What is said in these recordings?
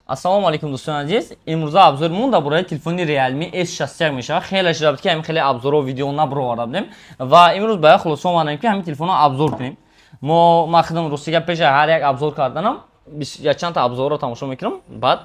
Ассалому алайкум, дӯстони азиз. Имрӯза обзормон дар бораи телефони Realme S61 мешавад. Хеле шуда буд, ки ҳамин хеле обзорҳо, видео набароварда будем ва имрӯз ба як хулоса омадем, ки ҳамин телефонро обзор кунем. Мо, ман худам, рости гап, пеша ҳар як обзор карданам якчандта обзорро тамошо мекунам, баъд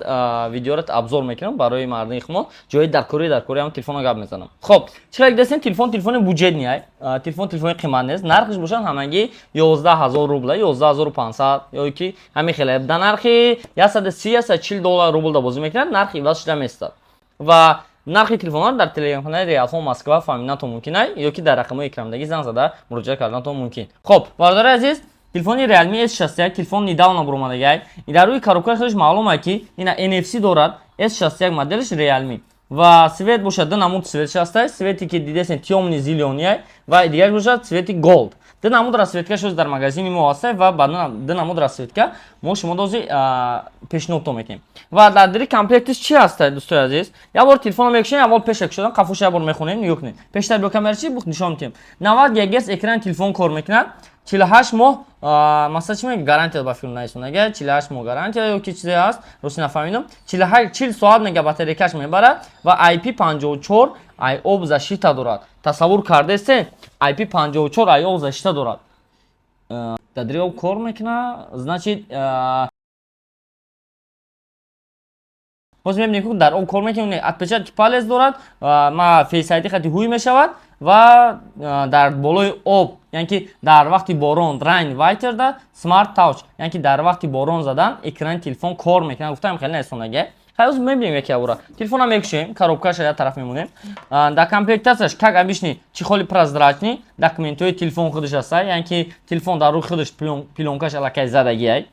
видеоро обзор мекунам, барои мардуми хумо ҷои даркорӣ ҳам телефонро гап мезанам. Хоб, чӣ хеле дидастем, телефон телефони бюджетный ай, телефон телефони қимат нест. Нархиш бошад ҳамагӣ 11 000 рубла, 11 500 ё ки ҳамин хеле, дар нархи 130, 140 доллар рублда бозӣ мекунад. Нарх иваз шуда местад ва нархи телефонҳо дар телеграм-канали Реалфон Москва фаҳмиданатон мумкин ай ё ки дар рақамҳои экрандагӣ занг зада муроҷиат карданатон мумкин. Хоб, бародари азиз, телефони Realme S61 телефон недавно буромадагай. Дар рӯи коробкаи худаш маълум ай, ки ина NFC дорад. S61 моделиш Realme ва цвет бошад, ду намуд цветш ҳастай. Цвете ки дидесен, тёмный зелёный ай ва дигараш бошад цвети gold. Ду намуд расцветка шуд дар магазини мо ҳастай ва ба ду намуд расцветка мо шумо дози пешниҳодто мекунем. Ва дар дири комплектиш чӣ ҳастай, дӯстои азиз? Як бор телефонро мекушем, аввал пеша кушодан, қафоша як бор мехонем. Нигоҳ кунед, пештар бо камера чи нишон медиҳем. 90 гигагерц экрани телефон кор мекунад, 48 моҳ, масалан, чӣ мега, гарантия ба филм наисонага, 48 моҳ гарантия ё ки чизе ҳаст, рости нафаҳмидам. 40 соат мега батарейкаш мебарад ва IP54 ай об защита дорад. Тасаввур кардесте, IP54 ай об защита дорад, дар дири об кор мекунад. Значит, боз мебинем, ки дар об кор мекунад. Отпечатки палец дорад, ма Face ID хати ҳуй мешавад ва дар болои об, яъне ки дар вақти борон, rain water да smart touch, яъне ки дар вақти борон задан экрани телефон кор мекунад. Гуфтам, хеле несонаге. Хай, ҳозир мебинем яке абора. Телефонро мекушем, коробкаша як тараф мемонем. Дар комплектацияш, как обычный, чехоли прозрачный, документҳои телефон худаш ҳаста, яъне ки телефон дар рӯи худаш плёнкаш аллакай задагиай.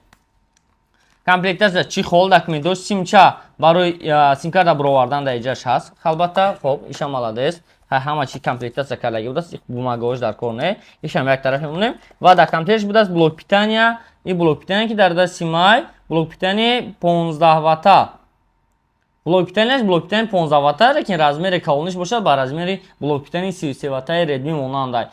Комплектация: чехол, документҳо, симча барои симкарта буровардан дар иҷаш ҳаст, албатта. Хоб, иша молодец, ҳама чи комплектация кардаги будааст, бумагаҳош дар кор не, ишам як тараф мемонем. Ва дар комплекташ будааст блок питания. И блок питания, ки дар дасти май, блок питания 15 ватта. Блок питанияш блок питания 15 ватта, лекин размери калониш бошад ба размери блок питания 33 ваттаи Redmi монандай.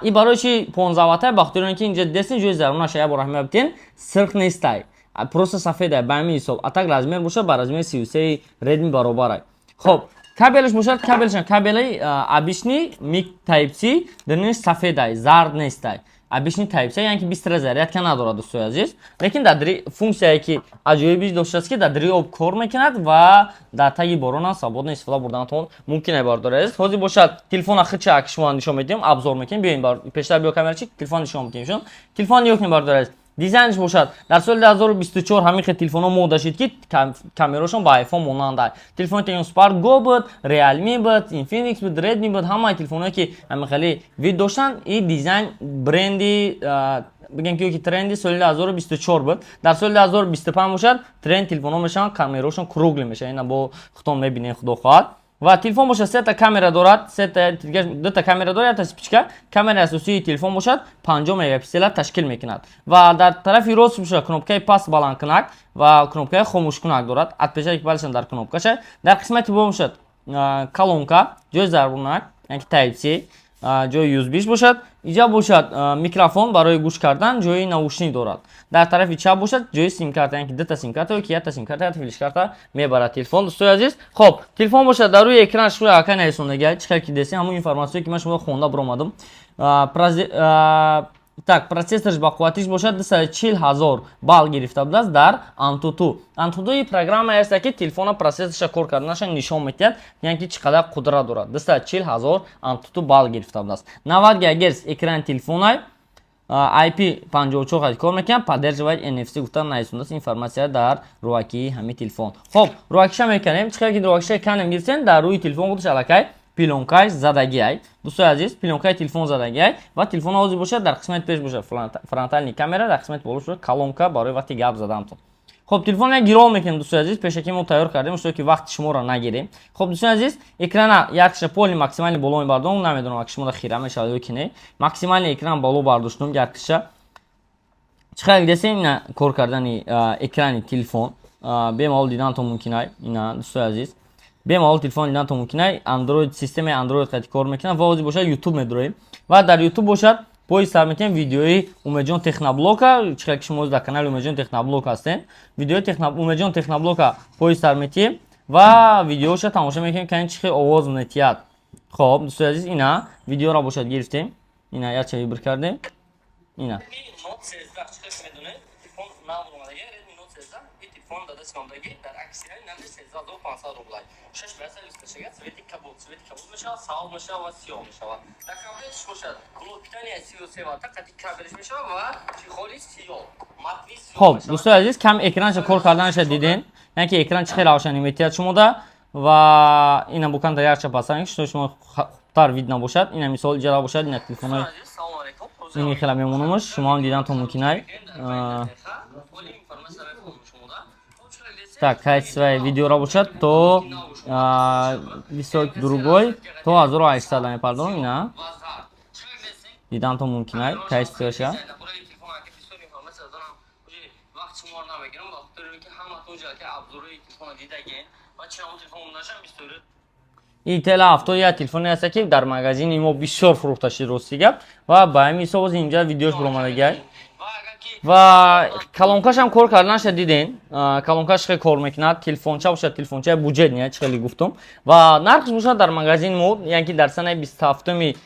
И барои чи 15 ватта? Ба хотири он ки инҷа десни ҷои зарунаша як бор аҳамият битен, сирх нестай, просто сафедай, ба ҳамин ҳисоб. А так размер бошад ба размери 33 Redmi баробарай. Хоб, кабелаш бошад, кабелашам кабели обычный мик Type C, даруниш сафедай, зард нестай, обычный Type C, яъне ки быстрая зарядка надорад, дӯстои азиз. Лекин дар дири функсияе ки аҷоибиш доштааст, ки дар дири об кор мекунад ва дар таги борон свободно истифода бурданатон мумкин ай, бародари азиз. Ҳозир бошад, телефона хича ки шумо нишон медиҳем, обзор мекунем. Биёем, пештар биё, камерачи, телефон нишон медиҳем. Шун телефон нигоҳ кунем, бародари азиз. Дизайнш бошад, дар соли 2024 ҳамин хел телефонҳо мода шид, ки камерошон ба iPhone монанда. Телефони Tecno Spark Go буд, Realme буд, Infinix буд, Redmi буд, ҳамаи телефонҳое ки ҳамин хеле вид доштанд. И дизайн бренди бигем ки тренди соли 2024 буд. Дар соли 2025 бошад, тренд телефонҳо мешаванд, камерошон круглый мешавад. Ина бо худтон мебинед, худо хоҳад. Ва телефон бошад, сета камера дорад, сета, дута камера дорад, якта вспышка. Камераи асосии телефон бошад 50 мегапиксела ташкил мекунад. Ва дар тарафи рост бошад, кнопкаи паст баландкунак ва кнопкаи хомӯшкунак дорад. Отпечатки пальцам дар кнопкаша. Дар қисмати боло бошад, колонка, ҷои зарбунак, яъне ки Type C, ҷои USB бошад. Иҷа бошад, микрофон барои гӯш кардан, ҷои наушник дорад. Дар тарафи чап бошад, ҷои симкарта, яъне ки дута симкарта ё ки якта симкарта, якта флешкарта мебарад телефон, дӯстои азиз. Хоб, телефон бошад, дар рӯи экран шумо ака нарисондагиа, чӣ хел ки десем, ҳамон информатсие ки ман шумо хонда баромадам. Так, процессорш ба қувватиш бошад 240 ҳазор балл гирифта будааст дар Antutu. Antutu и программае аст, ки телефона процессорша кор карданаша нишон медиҳад, яъне ки чӣ қадар қудрат дорад. 240 ҳазор Antutu балл гирифта будааст. 90 гигагерц экрани телефонай, IP 54 кор мекунад, поддерживает NFC гуфта нарисондааст информатсия дар рӯакии ҳамин телефон. Хоб, рӯакиша мекунем. Чӣ қадар ки рӯакиша канем, гирифтем, дар рӯи телефон худаш аллакай плёнкаи задагиай, дӯстои азиз, плёнкаи телефон задагиай. Ва телефон ҳозир бошад, дар қисмати пеш бошад фронтальный камера, дар қисмати боло бошад колонка барои вақти гап задантон. Хоб, телефон як гирол мекунем, дӯстои азиз, пешакӣ мо тайёр кардем, шуто ки вақти шуморо нагирем. Хоб, дӯстои азиз, экрана якша поли максимальный боло мебардом. Намедонам, ак шуморо хира мешавад ё ки не. Максимальный экран боло бардоштум якша. Чӣ хел десем, ина кор кардани экрани телефон бемалол дидантон мумкин ай. Ина, дӯстои азиз, бемалол телефон дидантон мумкин ай. Android, системаи Android қати кор мекунад. Ва ҳозир бошад, YouTube медуроем ва дар YouTube бошад. Поиск сар метиҳем видеои Умедҷон Техноблока. Чӣ ки шумо дар канали Умедҷон Техноблок ҳастем, видеои Умедҷон Техноблока поиск сар метиҳем ва видеоша тамошо мекунем, ки чӣ хел овоз метиҳад. Хоб, дӯстои азиз, ина видеоро бошад гирифтем, ина якча выбор кардем, ина. Note 13, чӣ хел медонед, телефон нав омадаги, Redmi Note 13. И телефон дада симондаги дар аксияи нархи 13 500 рублай. Шаш ба листашага, цвети кабуд, цвети кабуд мешавад, сабз мешавад ва сиёҳ мешавад. Дар комплектш бошад блок питания 33 ватта, қати кабелш мешавад ва чехоли сиёҳ, матни сиёҳ. Хоб, дӯстои азиз, кам экранша кор карданаша дидем, яъне ки экран чӣ хел равшанӣ метиҳад шумода. Ва ина буканда якча пасан, что шумо хубтар видно бошад. Ина мисол иҷара бошад, ина телефонои ини хела мемонумаш, шумо ҳам дидантон мумкинай. Так, качествои видеоро бошад то висок, другой то 1800 мепардонам. Ина дидантон мумкинай качествояша. Вақт шуморо намегирам, ба хотири ки ҳаматон ҷа обзорои телефона дидагин ва чи ҳамон телефон нашам бисёри. Ин Т 70 як телефоне аст, ки дар магазини мо бисёр фурӯхта шуд, рости гап, ва ба ҳамин ҳисоб оз инҷа видеош буромадагиай. Ва колонкашам кор карданаша диден, колонкаш хеле кор мекунад. Телефонча бошад, телефончаи бюджетный, чӣ хеле гуфтум. Ва нархш бошад дар магазини мо, яъне ки дар санаи 27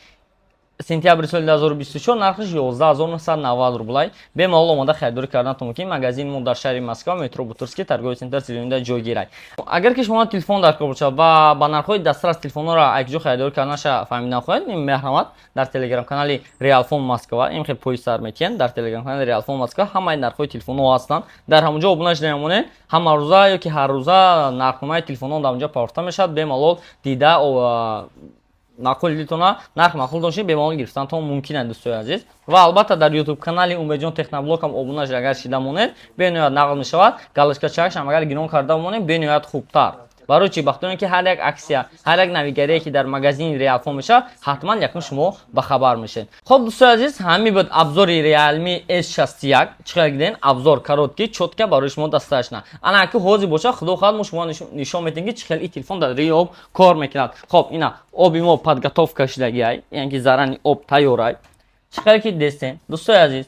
сентябри соли 2024, нархаш 11 990 рублай. Бемалол омода харидорӣ карданатон мумкин. Магазини мо дар шаҳри Москва, метро Бутырский, торговый центр Зелёный ҷойгир. Агар ки шумо телефон дар кор бошад ва ба нархҳои дастрас телефонҳоро якҷо харидорӣ карданаша фаҳмидан хоҳед, меҳрамат, дар телеграм канали Реалфон Москва ин хел поиск сар метиҳанд. Дар телеграм канали Реалфон Москва ҳамаи нархҳои телефонҳо ҳастанд. Дар ҳамонҷо обуна шуда мемонед, ҳамарӯза ё ки ҳаррӯза нархномаи телефонҳо дар онҷо партофта мешавад. Бемалол дида, маъқул дилтона, нарх маъқул дошед, бемалол гирифтантон мумкин аст, дӯстои азиз. Ва албатта, дар ютуб канали Умедҷон Техноблог ҳам обуна агар шида монед, бениҳоят нағз мешавад. Галочкачаашам агар гирон карда монед, бениҳоят хубтар. Барои чӣ? Бахтиёне ки ҳар як аксия, ҳар як навигарие, ки дар магазини Реалфон мешавад, ҳатман якум шумо ба хабар мешед. Хоб, дӯстои азиз, ҳамин буд обзори Realme S61. Чӣ хел диден? Обзор короткий, чётко барои шумо достаточно. Ана ки ҳозир бошад, худо хоҳад, мо шумо нишон медиҳем, ки чӣ хел ин телефон дар рӯи об кор мекунад. Хоб, ина оби мо подготовка шудагиай, яъне ки заранее об тайёрай. Чӣ хел ки дестем, дӯстои азиз,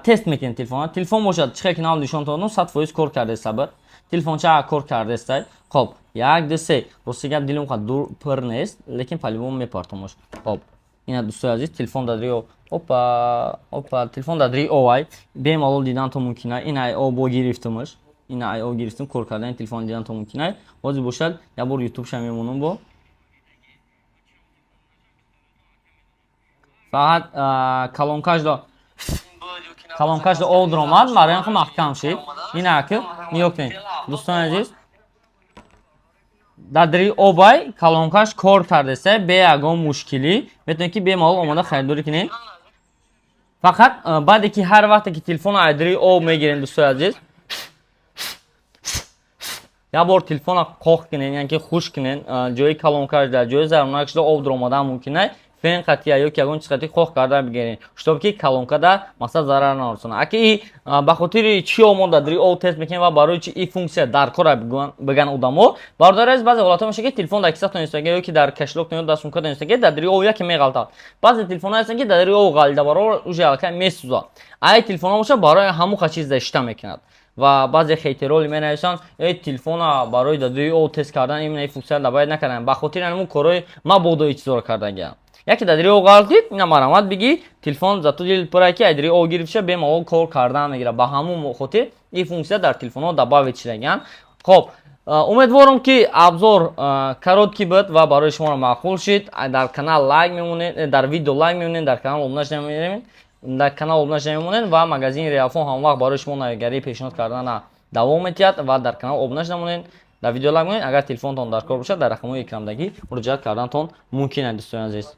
тест мекунем телефона. Телефон бошад, чӣ хел ки нав нишон додам, 100% кор кардааст, сабр, телефонча кор кардааст. Хоб, як, ду, се. Рости гап, дилам қад дур пур нест, лекин по-любому мепартомаш. Хоб, ина, дӯстои азиз, телефон дар рӯи, опа, опа, телефон дар рӯи овай, бемалол дидантон мумкин. Ина ай обо гирифтумаш, ина ай об гирифтум, кор кардани телефон дидантон мумкин. Ҳозир бошад, як бор ютубша мемонам бо фақат колонкашда об даромад, мароям хо маҳкам шид. Ина ки нигоҳ кунед, дӯстони азиз, дар дари обай колонкаш кор кардеста бе ягон мушкилӣ. Метавонед, ки бемалол омода харидорӣ кунед. Фақат баъде ки ҳар вақте ки телефонро аз дари об мегирем, дӯстои азиз, як бор телефонро қоқ кунед, яъне ки хушк кунед. Ҷои колонкашда, ҷои зарурнакшда об даромадан мумкин аст. Фен қатия ё ки ягон чиз қатӣ қоқ карда бигиред, чтоб ки колонкада мақсад зарар нарасонад. Аки и ба хотири чӣ мо дар дари об тест мекунем ва барои чи и функсия дар кора биган одамо? Бародари азиз, баъзе ҳолатҳо мешавад, ки телефон дар кисатон истода ё ки дар кошелёктон ё дар сумкатон истода, дар дари об яке меғалтад. Баъзе телефонҳо ҳастанд, ки дар дари об ғалида барор уже аллакай месӯзад. Ай телефонҳо бошад, барои ҳамон чиз защита мекунад. Ва баъзе хейтероли менависанд: «Э, телефона барои дар дари об тест кардан именно ин функсия добавить накардам». Ба хотири ҳамун корҳои мабодо ин чизҳоро кардагиам. Яке дар дари об ғалтид, ина марамат бигӣ, телефон зато дил пура, ки ай дари об гирифтша, бемалол кор кардан мегирад. Ба ҳамун хотир ин функсия дар телефонҳо добавить шудагианд. Хоб, умедворам, ки обзор короткий буд ва барои шуморо маъқул шид. Дар канал лайк мемонед, дар видео лайк мемонед, дар канал обуна шуда, дар канал обуна шуда мемонед. Ва магазини Реалфон ҳамвақт барои шумо навигарӣ пешниҳод кардана давом медиҳад. Ва дар канал обуна шуда монед, дар видео лайк монед. Агар телефонтон дар кор бошад, дар рақамҳои экрандагӣ муроҷиат карданатон мумкин аст, дӯстони азиз.